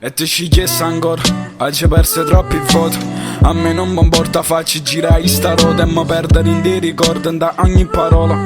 E te scegliesse ancora, aggio perso troppi vote. A me non mi importa, faccio girare sta rota e mi perdo dint' 'e ricordi 'int'a ogni parola.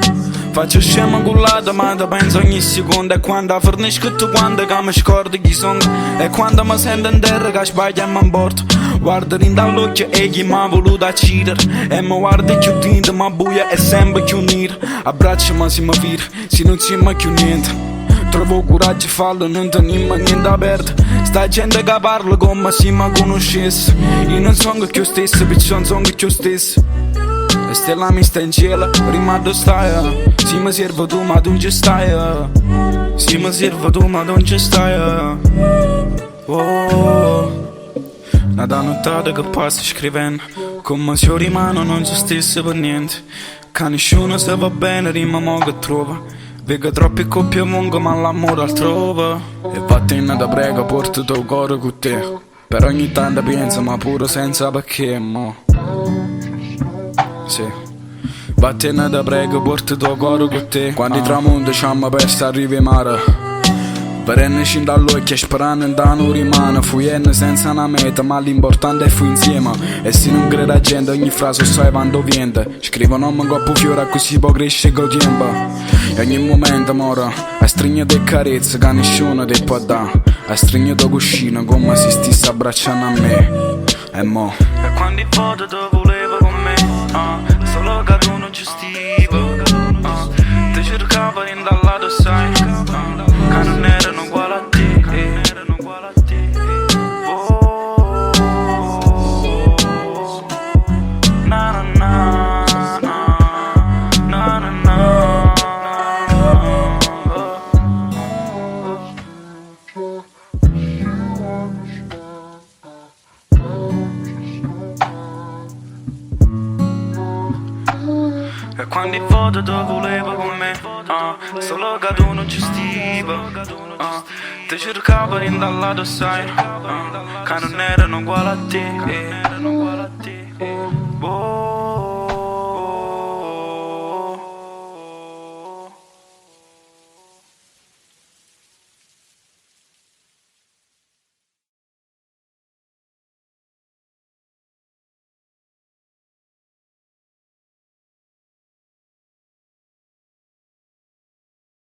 Faccio scemo con l'ate, ma te penso ogni secondo. E quando fernisco tutto quanto che mi scordo chi sono. E quando mi sento in terra che sbaglio e mi importa. Guardo dint' all'occhio 'e chi m'ha voluto accidere. E mi guarda chiù dint', ma buio è sempre chiù nero. Abbracciami si mi vire, si non siamo chiù niente. Trovo coraggio, fallo, non teniamo niente da perdere. Sta gente che parla come se mi conoscesse. Io non sono chiù stesso, perciò non sono chiù stesso. E stella mi sta in cielo, prima dove stai? Se mi serve tu, ma tu non ci stai. Se mi serve tu, ma tu non ci stai. Oh. N'ata nottata che passa scrivendo Come se io rimano non so stesso per niente Che nessuno se va bene, rima mo che trova Vedo troppe coppie ovunque ma l'amore altrove E vattene te prego, porta il tuo cuore con te Per ogni tanto penso, ma pure senza perché mo Sì Vattene te prego, porta il tuo cuore con te Quando il tramonto ci hanno perso arriva in mare Vedendoci dall'occhio e sperando in non rimane Fuyendo senza una meta ma l'importante è fu insieme E se non crede a gente ogni frase sai quando viene Scrivo nome in coppo fiore così può crescere col tempo E ogni momento mora A stringere te carezze che nessuno ti può dare A stringere tuo cuscino come se stesse abbracciando a me E mo E quando in foto te volevo con me, ah, solo che tu non ci stivi, ah, ti cercavo in dall'alto sai, ah, che non erano uguali a te. Oh, na na na, na na na. E quando in foto te volevo con me, ah, solo che tu non ci stivi, ah, ti cercavo in dall'alto sai, ah, che non erano uguali a te.